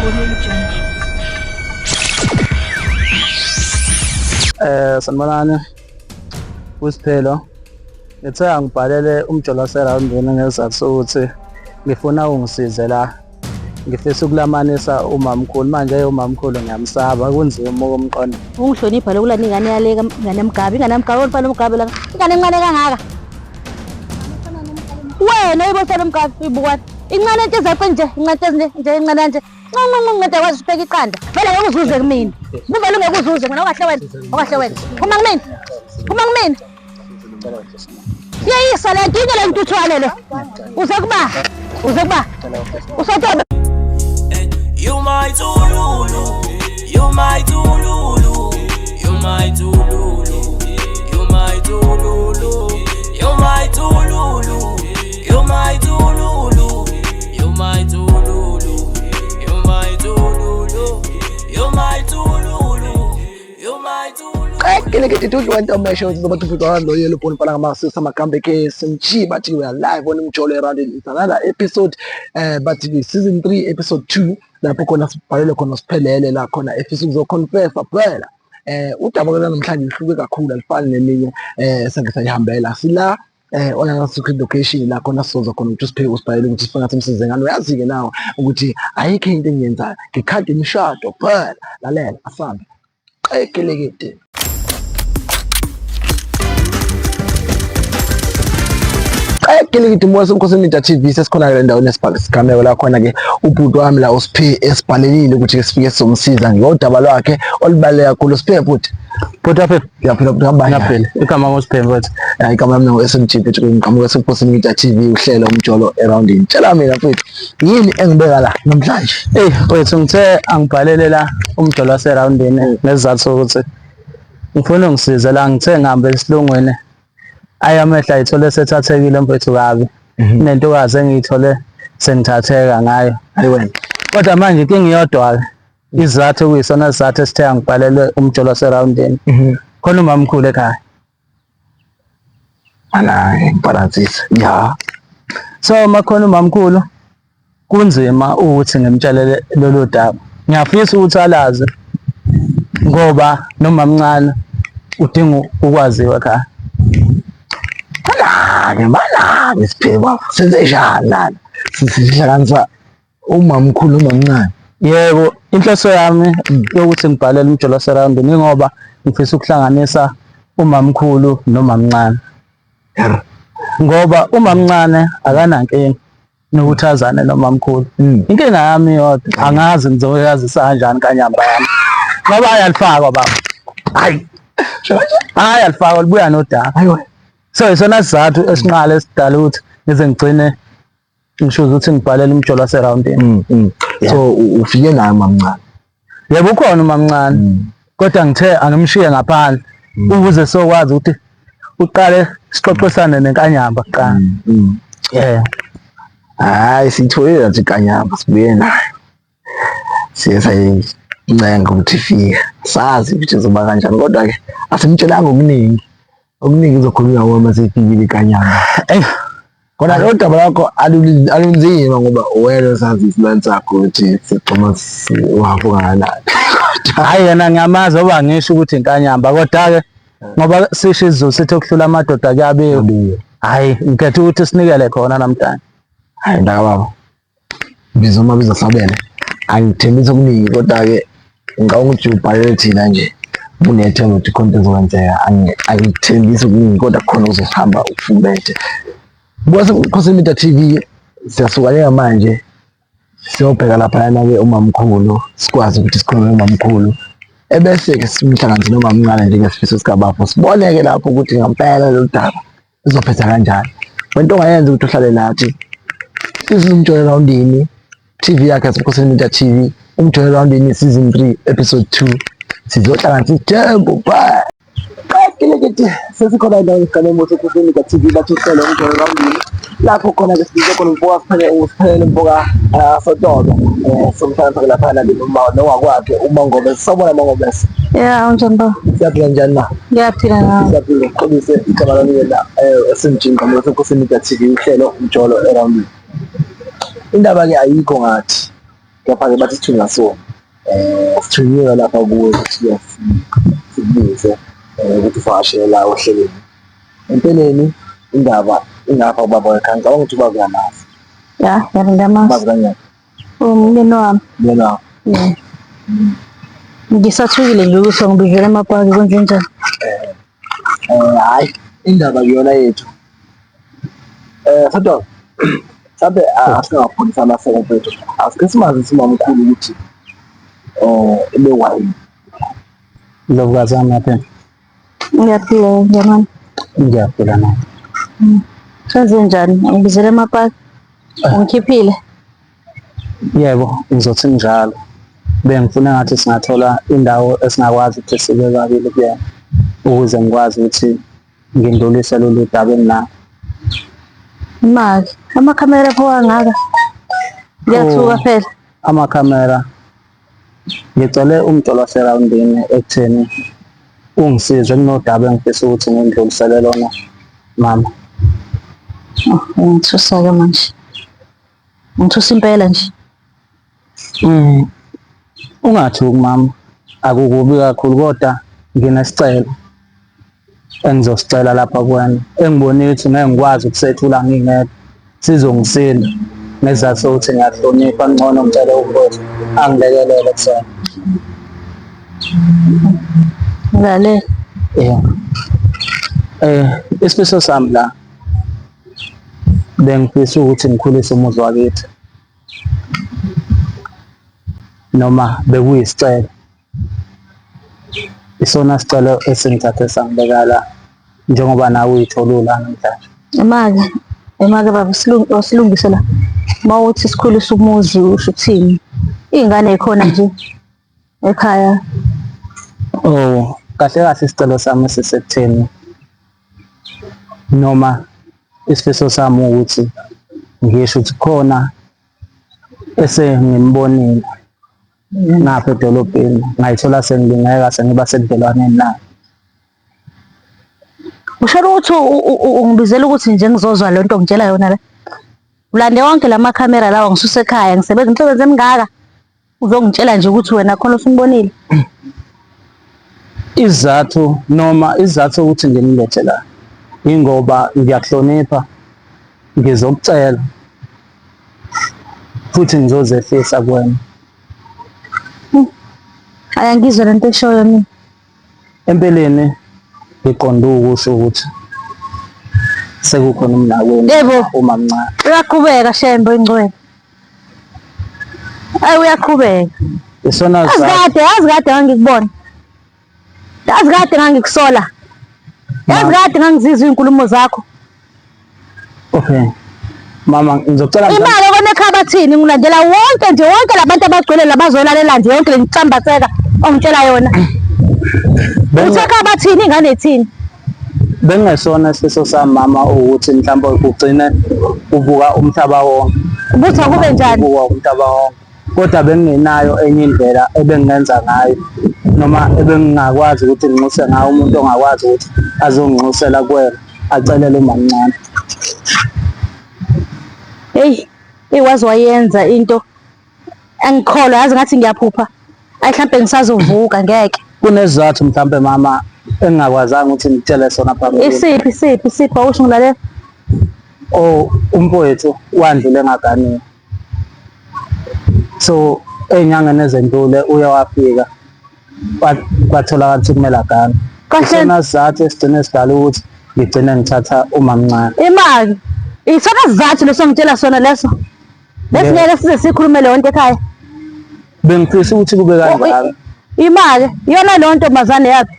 Audio Jungle. Sanibonani. Kusiphelo. Ngithe angibhalele umjolo waserawundini ngesizathu sokuthi ngifuna ungisize la. Ngifisa ukulamanisa umamkhulu manje umamkhulu ngiyamsaba kunzima ukumqonda. Ungihlonipha lokulanda ingane yale ingane yamgabe ingane yamgabe olufana umgabe la ingane encane kangaka. Wena uyibona umgabe uyibukwana. Incane into ezace nje incane nje nje incane nje. Ncinci ncinci ngeke kwazi ubheka iqanda. Vele ngeke uzuze kumina. Kuvele ungeke uzuze mina okahle wena. Okahle wena. Phuma kumina. Phuma kumina. Yeyisa le nto inye le ntuthwane le. Uze kuba. Uze kuba. Usotobe. You my Tululu, you my Tululu, you my Tululu, you my Tululu, you my Tululu, you my Tululu, you my Tululu, you my Tululu, you my Tululu, you my Tululu. Qekelekete tudlu ntomesho uzoba tufika lo yelo phone pala ngamasisa makambe ke SMG bathi we are live on Umjolo eRandini. It's another episode but season 3 episode 2 lapho khona sibhalele khona siphelele la khona efisa ukuzoconfessa phela. Udaba lona namhlanje lihluke kakhulu alifani neminye sake sayihambela. Sila on secret location la khona sizoza khona ukuthi sipheke usibhalele ukuthi sifuna simsize ngani. Uyazi-ke nawe ukuthi ayikho into engiyenzayo, ngikhade imishado phela. Lalela asambe. Qekelekete. Qekelekete moya semkhosini Media TV sesikhona ke endaweni esigameko la khona ke ubhuti wami la uSiphe esibhalelile ukuthi ke sifike sizomsiza ngodaba lwakhe olubaluleke kakhulu. Siphe bhuti. Bhuti aphe. Ngiyaphila bhuti, hamba kanjani? Ngiyaphila. Igama nguSiphe mfowethu. Ya, igama lami ngu-SMG mfethu, ngiqhamuka esemkhosini Media TV uhlelo umjolo eroundini. Tshela mina mfethu, yini engibeka la namhlanje? Eyi mfowethu ngithe angibhalele la umjolo waserawundini ngesizathu sokuthi ngifuna ungisize la. Ngithe ngihambe esilungwini ayi amehlo ayithole sethathekile mfowethu kabi. Kunentokazi engiyithole sengithatheka ngayo. Hayi wena. Kodwa manje inkinga iyodwa-ke, isizathu okuyisona sizathu esithe angibhalelwe umjolo waserawundini. Khona umamkhulu ekhaya. Mana ngibhalansise. Ya. So makhona umamkhulu kunzima ukuthi ngimtshelele lolu daba. Ngiyafisa ukuthi alazi ngoba nomamncane udinga ukwaziwa ekhaya. Mana-ke, mana-ke Siphe baba, senze njani lana? Sihlanganisa umamkhulu nomamncane. Yebo, inhloso yami yokuthi ngibhalele umjolo waserawundini ingoba ngifisa ukuhlanganisa umamkhulu nomamncane. Ngoba umamncane akanankinga nokuthi azane nomamkhulu. Inkinga yami yodwa angazi ngizoyazisa kanjani kanyamba yami. Ngoba ayalifakwa baba. Hayi. Hayi alifakwa libuya nodaba. Hayi wena. So isona sizathu esinqala esidala ukuthi ngize ngigcine ngisho ukuthi ngibhalele umjolo waserawundini. So ufike naye mamncane. Yebo ukhona umamncane. Kodwa ngithe angimshiye ngaphandle ukuze sokwazi ukuthi uqale sixoxisane nenkanyamba kuqala. Yeah. Hayi sitholile nathi inkanyamba sibuye nayo. Siye sayincenga ukuthi ifike. Sazi ukuthi izoba kanjani kodwa ke asimtshelanga okuningi. Okuningi izokhulunywa ngoba seyifikile inkanyamba. Ey, Kona lo daba lakho alunzima ngoba wena osazi isilwane sakho ukuthi sigxuma uhafu kangakanani. Hayi yena ngiyamazi oba ngisho ukuthi inkanyamba kodwa ke ngoba sisho isiZulu sithi okuhlula amadoda kuyabiwa. Hayi ngikhetha ukuthi sinikele khona namhlanje. Hayi mntaka baba. Bizo mabizo sabele. Angithembisi okuningi kodwa ke ngicabanga ukuthi ubhalele thina nje. Unethemba ukuthi khona into ezokwenzeka. Angithembisi okuningi kodwa khona uzohamba ufumbethe. Kwase Khosi Media TV siyasuka njengamanje siyobheka laphayana-ke umamkhulu, sikwazi ukuthi sikhulume nomamkhulu ebese-ke simhlanganise nomamncane njengesifiso sikabafo, sibone-ke lapho ukuthi ngampela lolu daba luzophetha kanjani. Wento ongayenza ukuthi uhlale nathi season Umjolo Roundini TV yakhe yasebukhosini Media TV, Umjolo Roundini season 3 episode 2 sizohlanganisa ithembu. Bye. Qekelekete sesikhona endaweni esigameko sebukhosini Media TV bathi uhlelo Umjolo Roundini lapho khona ke sibize khona umfoka Siphele uSiphelele umfoka Sotobe somhlanganisa laphana ke noma nowakwakhe uMangobese. Sawubona Mangobese. Yeah, unjani baba? Siyaphila njani na? Ngiyaphila nawe. Siyaphila uxolise igama lami la SMG nqhamuka sebukhosini Media TV uhlelo Umjolo eRoundini. Indaba ke ayikho ngathi. Kepha-ke bathi isithunywa sona sithunyiwe lapha kuwe ukuthi sikubize ukuthi uvakashele la ohlelweni. Empeleni indaba ingapha kubaba wekhaya, ngicabanga ukuthi ubaba uyamazi. Ya, yebo ngiyamazi. Umazi kanjani? Umyeni wami. Umyeni wakho. Yeah. Ngisathukile nje ukuthi ngibizele emapaki kwenzenjani. Hhayi, indaba kuyona yethu. Kodwa mhlampe asingapholisa amaseko mfethu. Asike simazise umamkhulu ukuthi ube wayini. Ndlovukazi wami yaphila. Ngiyaphila njani? Ngiyaphila nami. Senzenjani? Ungibizele emapaki. Ungikhiphile. Yebo, ngizothi njalo. Bengifuna ngathi singathola indawo esingakwazi ukuthi sibe babili kuyona ukuze ngikwazi ukuthi ngindlulise lolu daba enginalo. Imali. Amakhamera pho angaka. Ngiyathuka Oh. phela. Amakhamera ngicele umdolo waserawundini ekutheni ungisize kunodaba engifisa ukuthi ngindlulisele lona mama. Oh, ungithusa-ke manje. Ungithusa impela nje. Ungathuki mama, akukubi kakhulu kodwa nginesicelo engizosicela lapha kuwena engibonile ukuthi ngeke ngikwazi ukusethula ngingedwa sizongisinda ngesizathu sokuthi ngiyakuhlonipha ngcono ngicele umfowethu angilekelele kusona. Ngilalela. Yeah. Isifiso sami la bengifisa ukuthi ngikhulise umuzi wakithi noma bekuyisicelo isona sicelo esingithathe sangibeka la njengoba nawe uyithola ula namhlanje. Imake, imake baba silungise la. Uma uthi sikhulisa umuzi usho ukuthini? Iy'ngane y'khona nje ekhaya. Oh, kahle kahle isicelo sami sisekutheni noma isifiso sami ukuthi ngisho ukuthi khona esengimbonile ngapha edolobheni ngayithola sengilingeka sengiba sebudlelwaneni naye. Usho ukuthi ungibizela ukuthi nje ngizozwa le nto ongitshela yona la. Ulande wonke la makhamera lawa ngisuse ekhaya ngisebenza imisebenzi emingaka. Uzongitshela nje ukuthi wena khona usumbonile. Izizathu noma isizathu sokuthi nginilethe la ingoba ngiyakuhlonipha ngizokucela futhi ngizozehlisa kuwena. Hayi angizwe lento eshoyo mina. Empeleni ngiqonde ukusho ukuthi sekukhona umnakwenu Yebo. umamncane. Uyaqhubeka Shembe ingcwele. Ayi uyaqhubeka. Isona Yazi sizathu kade, yazi kade ngangikubona. Yazi kade ngangikusola. Yazi kade ngangizizwa iy'nkulumo zakho. Okay. Mama ngizocela Imali okona ekhabathini ngilandela wonke nje wonke labantu abagcwele la bazolalela nje yonke le ncambaseka ongitshela yona. Uthe ekhabathini ingane ethini? Bengingesona isifiso sami mama ukuthi mhlawumbe ugcine ubuka umhlaba wonke. Ubuthi akube njani? Ubuka umhlaba wonke. Kodwa bengingenayo enye indlela ebengingenza ngayo noma ebengingakwazi ukuthi nginxuse ngayo umuntu ongakwazi ukuthi azonginxusela kuwena acelele umamncane. Hey, iwazi wayenza into angikholwa yazi ngathi ngiyaphupha. Ayi mhlampe ngisazovuka ngeke. Kunesizathu mhlampe mama engingakwazanga ukuthi ngikutshele sona phambili. Isiphi isiphi isiphi awusho ngilalela. Oh, umfowethu wandlule engaganiwe. So ey'nyangeni ezendlule uye wafika kwatholakala ukuthi kumele agane. Kahle. Isona sizathu esigcine sidala ukuthi ngigcine ngithatha umamncane. Imali. Isona sizathu leso ngitshela sona leso. Besingeke size sikhulume leyo nto ekhaya. Bengifisa ukuthi kube kanjalo. Imali iyona leyo ntombazane yaphi?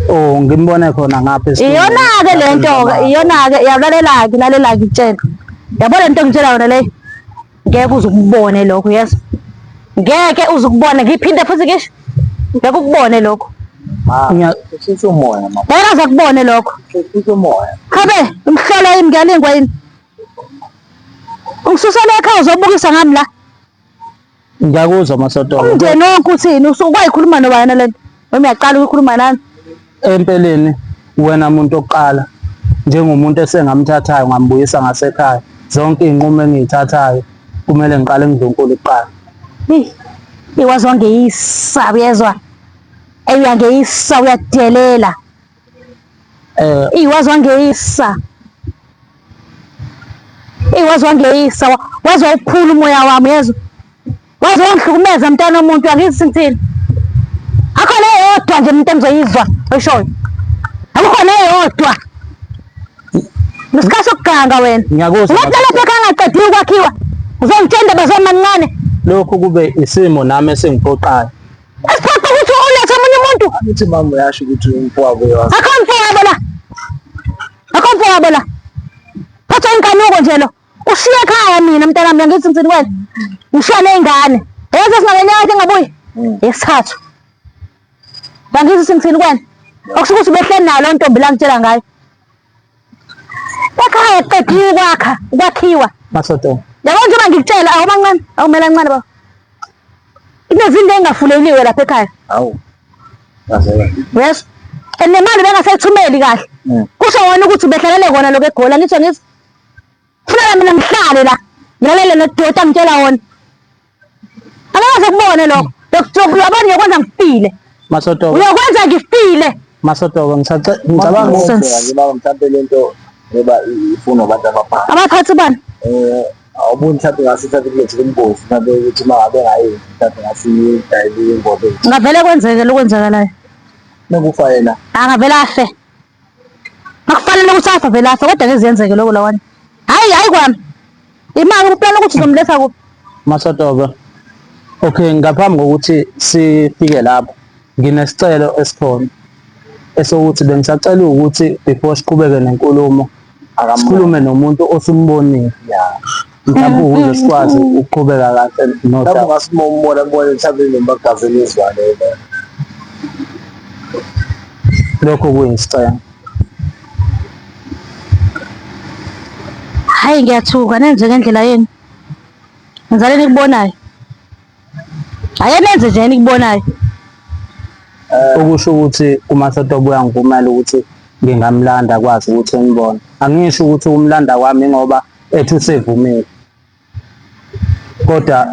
Oh, ngimbone khona ngapha esitolo. Iyona-ke le nto-ke, iyona-ke, yalalela-ke, lalela-ke ngikutshela. Yabo le nto engitshela yona le, ngeke uze ukubone lokho, yezwa? Ngeke uze ukubone, ngiphinde futhi ngisho, ngeke ukubone lokho. Hlisa umoya mama. Ngeke aze akubone lokho. Hlisa umoya. Khabe, umhlolo yini, ngiyalingwa yini? Ungisusela ekhaya uzobukisa ngami la. Ngiyakuzwa Masotolo. Umndeni wonke uthini? Usuke wayikhuluma nobani le nto? Noma uyaqala ukuyikhuluma nami? Empeleni wena muntu oqala njengomuntu esengamthathayo ngambuyisa ngasekhaya zonke iy'nqumo engiy'thathayo Kumele ngiqale ngidlunkulu kuqala. Hey, iwazi wangeyisa uyezwa. Ey uyangeyisa uyadelela. Eh Iwazi wangeyisa. Iwazi wangeyisa wazi wawuphula umoya wami uyezwa. Waze wangihlukumeza mntana womuntu angizi ngithini. Akho neyodwa nje umuntu engizoyizwa oyishoyo. Akukho neyodwa. Ngesikhathi sokuganga wena. Ngiyakuzwa. Umuntu lapha ekhaya angaqediwe ukwakhiwa. Uzongitshela indaba zomancane. Lokhu kube isimo nami esingiphoqayo. Esiphoqa ukuthi ulethe omunye umuntu. Angithi mama uyasho ukuthi umfowabo uyawasa. Akho mfowabo la. Akho mfowabo la. Phatha inkanuko nje lo. Ushiye ekhaya mina mntanami angithi ngithini wena. Ngishiya nezingane. Yazi singakenyaka engabuyi. Yesithathu. Angithi singithini kwena. Okusho ukuthi behleli nayo lo ntombi la ngitshela ngayo. Ekhaya kuqediwe ukwakha, ukwakhiwa. Masoto. Yabo njengoba ngikutshela awumancane, awumele kancane baba. Kunezinto engafuleliwe lapha ekhaya. Hawu. Ngazela. Yes. And nemali bengasayithumeli kahle. Kusho wona ukuthi behlalele kona lokho eGoli angithi ngithi Funeka mina ngihlale la. Ngilalele nodoti angitshela wona. Angeke kubone lokho. Lokho uyabona uyokwenza ngifile. Masotoko. Uyokwenza ngifile. Masotoko ngisace ngicabanga Nonsense. Nje baba mhlawumbe lento ngoba ifunwa abantu abaphansi. Abaphathi bani? Eh awuboni mhlawumbe ngase mhlawumbe kulethe umgosi mhlawumbe ukuthi uma ngabe ngayenzi mhlawumbe ngase idayile ingoba Ngavele kwenzeke lokwenzakalayo. mekufa yena. Angavele afe. Akufanele ukuthi afe vele afe kodwa ngeke ziyenzeke lokho lawana. Hayi hayi kwami. Imali uplana ukuthi uzomletha kuphi? Masotobe. Okay, ngaphambi kokuthi sifike lapho nginesicelo esikhona esokuthi bengisacela ukuthi before siqhubeke nenkulumo sikhulume nomuntu osumbonile. Mhlawumbe ukuze sikwazi ukuqhubeka kahle Mhlawumbe nodaba. ungasimomona kubona mhlawumbe noma gazini izwane. Lokho kuyisicelo. Hayi ngiyathuka nenze ngendlela yenu. Ngizale nikubonayo. Hayi nenze nje enikubonayo. Okusho ukuthi uMasotobe uyangivumela ukuthi ngingamlanda akwazi ukuthi ngibone. Angisho ukuthi ukumlanda kwami ngoba ethi usevumile. Kodwa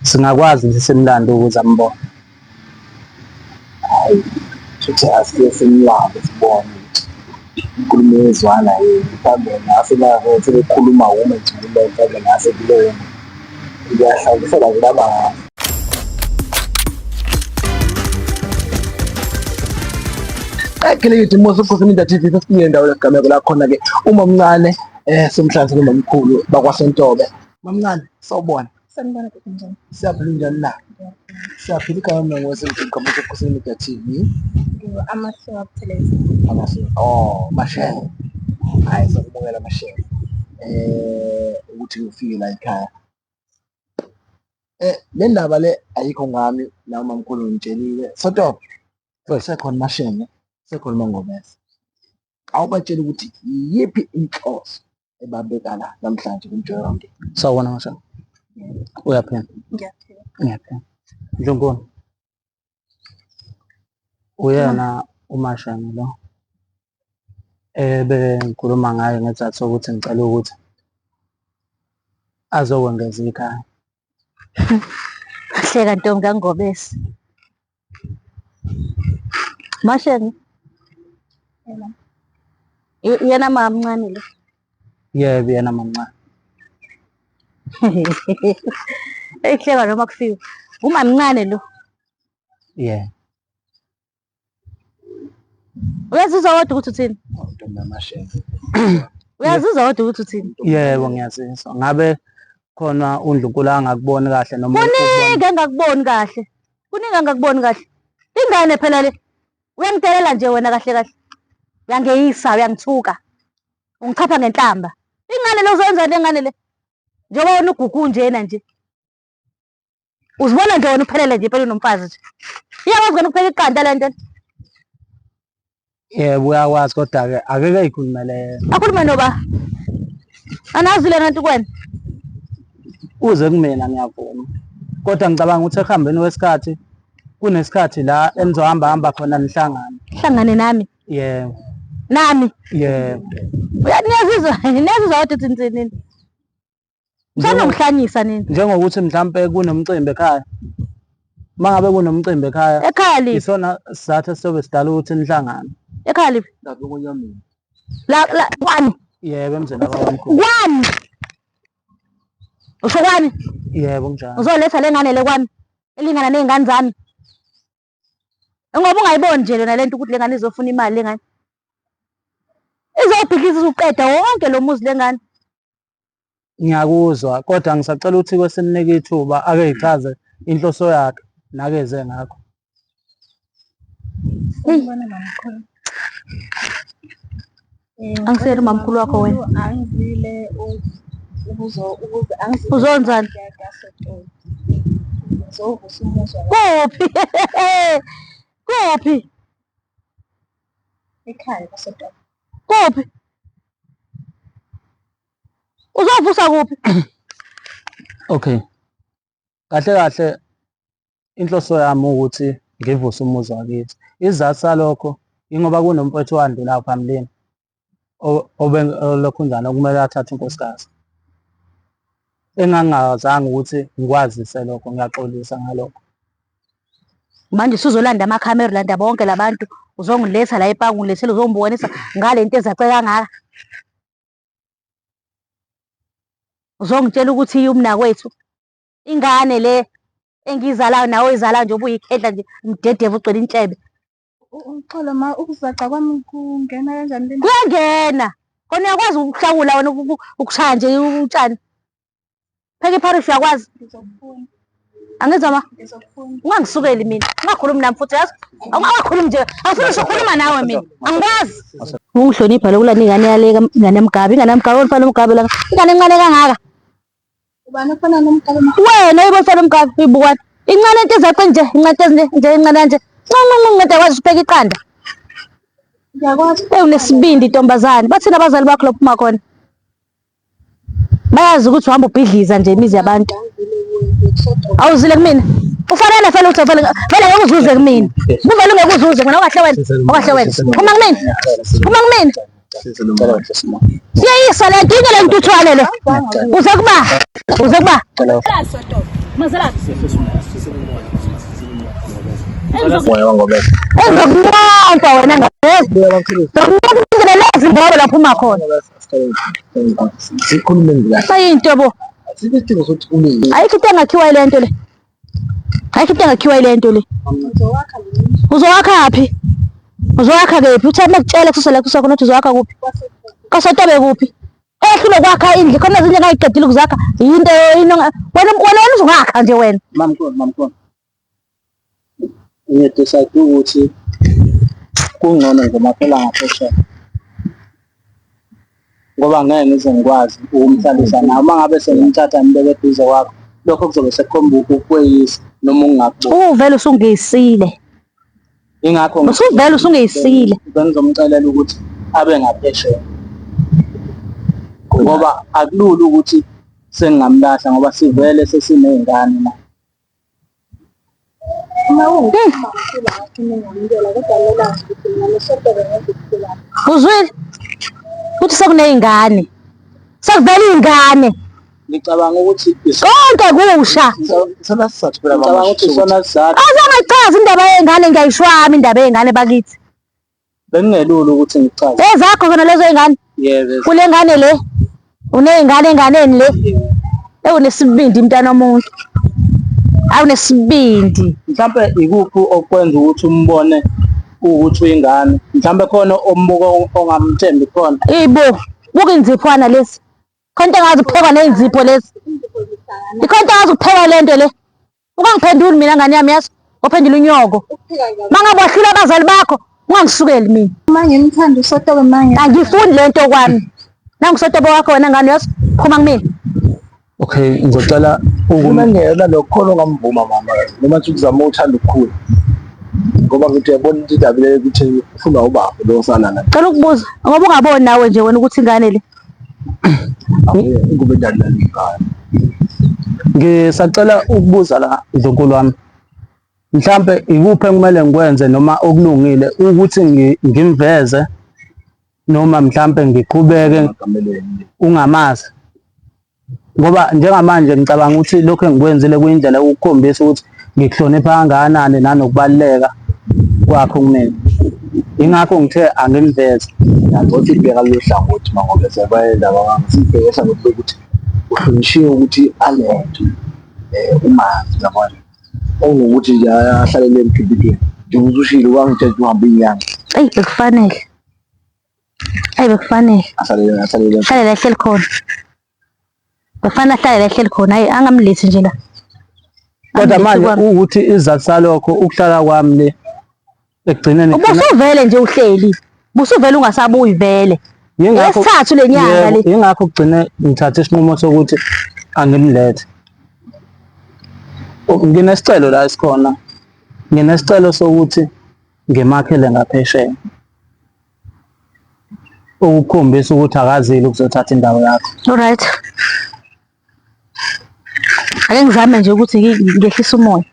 singakwazi ukuthi simlande ukuze ambone. Hayi, shuthi asike simlande sibone ukuthi inkulumo yezwana yini mhlawumbe ngase nako sebekhuluma wume nje mhlawumbe ngase kuleyo ngiyahlawulisela nje laba Qekelele Musa Ukhosi Media TV sesifike endaweni yesigameko la khona ke uma mncane eh somhlanzi nomamkhulu bakwaSontobe. Mamncane sawubona. Sanibona bhuti njani? Siyaphila njani na? Siyaphila igama mina ngosemgqi Musa Ukhosi Media TV. Ngingu-Amahle Buthelezi. Amahle. Oh, Mashele. Hayi sokubukela Mashele. Eh ukuthi ufike la ekhaya. Eh le ndaba le ayikho ngami la mamkhulu ngitshelile. Sotobe. Sekhona Mashenge, sekhona Mangobese. Awubatshela ukuthi iyiphi inhloso ebambeka la namhlanje kumjolo womndeni. Sawubona Mashenge. Uyaphila? Ngiyaphila. Ngiyaphila. Ndlunkulu. Uyena uMashenge lo ebengikhuluma ngaye ngesizathu sokuthi ngicela ukuthi azokwengeza ikhaya. Hleka ntombi kaNgobese. Mashenge. Yena mamncane lo. Yebo, yena mamncane. Eyihleka noma kufiwe. Umamncane lo. Yeah. Uyazizwa kodwa ukuthi uthini? Ntombi yamashenge. Uyazizwa kodwa ukuthi uthini? Yebo, ngiyazizwa. Ngabe khona uNdlunkulu angakuboni kahle noma ukubona? Kuningi engakuboni kahle. Kuningi engakuboni kahle. Ingane phela le. Uyangidelela nje wena kahle kahle. Uyangeyisa, uyangithuka. Ungichapha ngenhlamba. Ingane le uzoyenza le ngane le. Njengoba wena ugugu njena nje. Uzibona nje wena uphelele nje impela unomfazi nje. Iyakwazi wena ukupheka iqanda le nto. Yebo, uyakwazi kodwa-ke akeke eyikhulumele yena. Akhulume noba. Anazi lena nto kuwena. Uze kumina ngiyavuma. Kodwa ngicabanga ukuthi ekuhambeni kwesikhathi kunesikhathi la enizohamba hamba khona nihlangane. Hlangane nami. Yebo. Nami. Yebo. Niyazizwa, niyazizwa kodwa ukuthi nithini. Usanongihlanyisa nini? Njengokuthi mhlampe kunomcimbi ekhaya. Uma ngabe kunomcimbi ekhaya, Ekhaya liphi? isona sizathu esiyobe sidala ukuthi nihlangane. Ekhaya liphi? Lapho konyamini. La la kwani? Yebo, emzini wakwaMkhulu. Kwani? Usho kwani? Yebo, kunjalo. Uzoletha le ngane le kwami elingana ney'ngane zami. Ngoba ungayiboni nje lona lento ukuthi le ngane izofuna imali le ngane. Izobhidliza izoqeda wonke lo muzi le ngane. Ngiyakuzwa kodwa ngisacela ukuthi kwesimnike ithuba ake yichaze inhloso yakhe nakeze ngakho. Sanibona mamkhulu. Angiseyena umamkhulu wakho wena. Angizile ukuzo ukuze angizile Uzonzani? kaSotobe. Ngizovusa umuzi Kuphi? Kuphi? ekhaya kaSotobe. Kuphi? Uzovusa kuphi? Okay. Kahle kahle inhloso yami ukuthi ngivuse umuzi wakithi. Isizathu salokho ingoba kunomfowethu owandlulayo phambilini olokhunjana okumele athathe unkosikazi. Engangingazange ukuthi ngikwazise lokho, ngiyaxolisa ngalokho. Manje usuzolanda amakhamera ulanda bonke labantu uzongiletha la epaki ungilethele uzongibonisa ngale nto ezace kangaka. Uzongitshela ukuthi umnakwethu ingane le engiyizalayo nawe oyizalayo nje ubuyikhehla nje umdedevu ugcwele intshebe. Uxolo ma, ukuzaca kwami kungena kanjani le Kuyangena. Kona uyakwazi ukuhlakula wena ukushaya nje utshani. Pheka ipharishi uyakwazi. Ngizokufuna. Angizwa ma. Ngizokufuna. Ungangisukeli mina. Ungakhulumi nami futhi yazi. Ungakhulumi nje. Angifuni ngisho ukukhuluma nawe mina. Angikwazi. Ungihlonipha lokulanda ingane yale ingane yamgabe, ingane yamgabe umfana omgabe la. Ingane encane kangaka. Ubani ofana nomgabe ma? Wena uyibo mfana omgabe uyibukwana. Incane into ezace nje, incane nje, nje incane kanje. Nca nca nca akwazi ukupheka iqanda. Ngiyakwazi. Hey unesibindi ntombazane. Bathini abazali bakho lapho uma khona? Bayazi ukuthi uhamba ubhidliza nje imizi yabantu. Awuzile kumina. Ufanele vele uthi vele vele ngeke uzuze kumina. Kuvele ungeke uzuze mina okahle wena. Okahle wena. Phuma kumina. Phuma kumina. Siyayisa le nto le ntuthwane le. Uze kuba. Uze kuba. Engizokunqompa wena ngeke. Ngizokunqompa lezi ngoba lapho uma khona. Sikhulume kahle. Sayinto bo. Asikho isidingo sokuthi kumile. Ayikho into engakhiwa ile nto le. Ayikho into engakhiwa ile nto le. Uzowakha phi? Uzowakha kephi? Uthi uma kutshela kusasa la kusasa khona ukuthi uzowakha kuphi? Kasotobe kuphi? Ehlule kwakha indlu khona ezinye engayiqedile ukuzakha yinto wena wena wena uzongakha nje wena. Mamkhulu, mamkhulu. Ngiye-decide ukuthi kungcono ngizomakhela ngaphesheya ngoba ngeke ngize ngikwazi ukumhlalisa nawe. Uma ngabe sengimthatha ngibeke eduze kwakho, lokho kuzobe sekukhomba ukweyisa noma ukungakuboni. Uvele usungeyisile. Ingakho Usuvele usungeyisile. Bengizomcelela ukuthi abe ngaphesheya ngoba akulula ukuthi sengingamlahla ngoba sivele sesiney'ngane manje. Uzwile? Uthi sekuney'ngane. Sekuvele iy'ngane. Ngicabanga ukuthi Konke kusha. Isona sizathu phela mama. Ngicabanga ukuthi isona sizathu. Awuzangayichaza indaba yey'ngane ngiyayishwama indaba yey'ngane bakithi. Bekungelula ukuthi ngichaze. Ezakho zona lezo y'ngane? Yebo. Kule ngane le uney'ngane enganeni le ewunesibindi mntana womuntu. Awunesibindi. Mhlampe ikuphi okwenza ukuthi umbone ukuthi uyingane? Mhlampe khona ombuka ongamthembi khona. Ibo, buka inziphwana lezi. Khona into engazi ukuphekwa ney'nzipho lezi. Ikhona into engazi ukuphekwa le nto le. Ungangiphenduli mina ngane yami yazi, waphendula unyoko. Mangabe wahlula abazali bakho, ungangisukeli mina. Uma ngimthanda uSotobe manje. Angifuni le nto kwami. Nangu uSotobe wakho wena ngane yazi, phuma kumina. Okay, ngizocela Uma ngiyena lokho khona ongamvuma mama noma nje ukuzama uthanda ukukhula. Ngoba ngithi uyabona into indaba le ukuthi ufuna ubaba lo osala la. Cela ukubuza ngoba ungaboni nawe nje wena ukuthi ingane le. Ingubo endala ingane. Ngisacela ukubuza la Ndlunkulu wami. Mhlampe ikuphi ekumele ngikwenze noma okulungile ukuthi ngimveze noma mhlampe ngiqhubeke ungamazi. Ngoba njengamanje ngicabanga ukuthi lokhu engikwenzile kuyindlela yokukukhombisa ukuthi ngikuhlonipha kangakanani nanokubaluleka kwakho kumina. Yingakho ngithe angimveze. Ngothi ibheka lolu hlangothi mangobe sebayendaba wami sibheke hlangothi lokuthi uhlonishiwe ukuthi alento umazi yabona ongukuthi nje ahlalele emkhiphithweni njengoba usushilo wangitshela ukuthi uhambe inyanga. Eyi bekufanele. Eyi bekufanele. Ahlalele ahlalele. Ahlale la ehleli khona. Bekufanele ahlale la ehleli khona. Hayi angamlethi nje la. Kodwa Angilethi manje kwami. ukuthi isizathu salokho ukuhlala kwami le ekugcineni Ubusuvele nje uhleli. Busuvele ungasabuyi vele. Yingakho Yesithathu le nyanga Yebo, le. yingakho kugcine ngithathe isinqumo sokuthi angimlethe. Nginesicelo la esikhona. Nginesicelo sokuthi ngimakhele ngaphesheya. Ukukhombisa ukuthi akazile ukuzothatha indawo yakho. Alright. Ake ngizame nje ukuthi ngehlise umoya.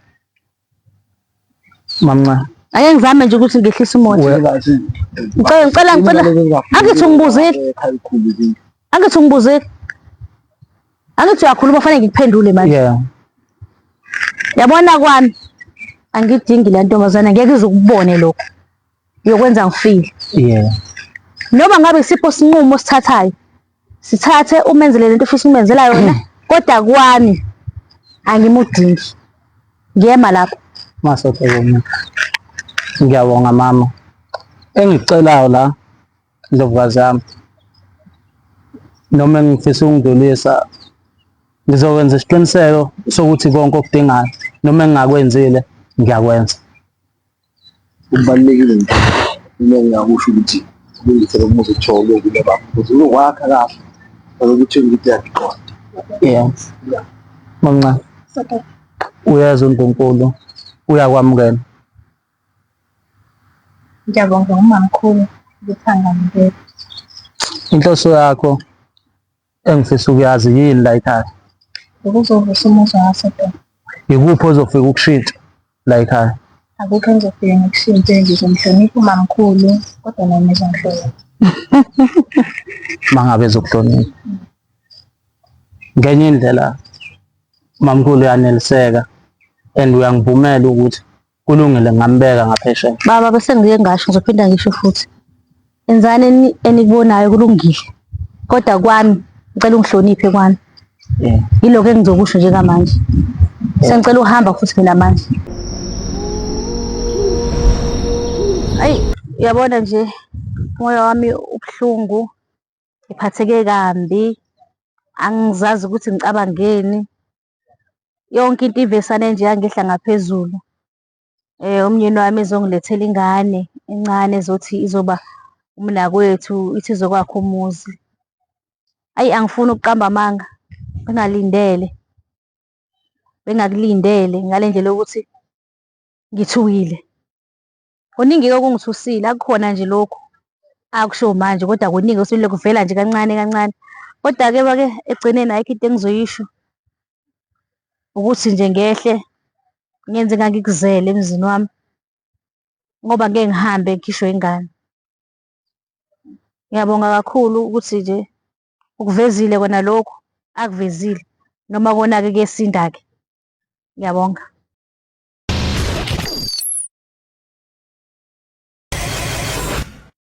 Mamncane. Ake ngizame nje ukuthi ngehlise umoya. Ngicela ngicela ngicela. Angithi ungibuzile. Angithi ungibuzile. Angithi uyakhuluma fanele ngikuphendule manje. Yeah. Yabona kwami angidingi la ntombazana ngeke izukubone lokho. Yokwenza ngifile. Yeah. Noma ngabe isipho sinqumo osithathayo sithathe umenzele lento ofisa ukumenzela yona kodwa kwami angimudingi. Ngiyema lapho. Masotho wena. Ngiyabonga mama. Engikucelayo la Ndlovukazi yami noma engifisa ukungidlulisa ngizokwenza isiqiniseko sokuthi konke okudingayo noma engingakwenzile ngiyakwenza. Kubalulekile nje uma ngingakusho ukuthi ulungise lo muzi kuthiwa ulungile baba ukuthi uzokwakha kahle ukuthi ngithi uyakuqonda. Yeah. Mamncane. Uyezwa uNkulunkulu uyakwamukela. Ngiyabonga umamkhulu ukuthi angamukela. Inhloso yakho engifisa ukuyazi yini la ekhaya? Ukuzovusa umuzi waseDonga. Ikuphi ozofika ukushintsha la ekhaya? Akukho engizofike ngikushintshe, ngizomhlonipha umamkhulu kodwa nami uzongihlonipha. Mangabe ezokuhlonipha. Ngenye indlela mamkhulu uyaneliseka and uyangivumela ukuthi Kulungile ngambeka ngaphesheya. Baba bese ngike ngasho ngizophinda ngisho futhi. Enzani enikubonayo kulungile. Kodwa kwami ngicela ungihloniphe kwami. Yeah. Yilokho engizokusho njengamanje. Sengicela uhamba futhi mina manje. Ayi, uyabona nje umoya wami ubuhlungu, ngiphatheke kambi. Angizazi ukuthi ngicabangeni. Yonke into ivesane nje yangehla ngaphezulu. Umnyeni wami ezongilethela ingane encane ezothi izoba umnakwethu, ithi izokwakha umuzi. Ayi, angifuni ukuqamba amanga, bengingalindele, bengingakulindele ngale ndlela yokuthi ngithukile. Kuningi-ke okungithusile, akukhona nje lokhu akusho manje kodwa kuningi oselokhu kuvela nje kancane kancane. Kodwa-ke bake ekugcineni ayikho into engizoyisho, ukuthi nje ngehle ngenze engangikuzele emzini wami ngoba ngeke ngihambe ngikhishwe ingane. Ngiyabonga kakhulu ukuthi nje ukuvezile kona lokhu akuvezile noma kona-ke kuyesinda-ke. Ngiyabonga.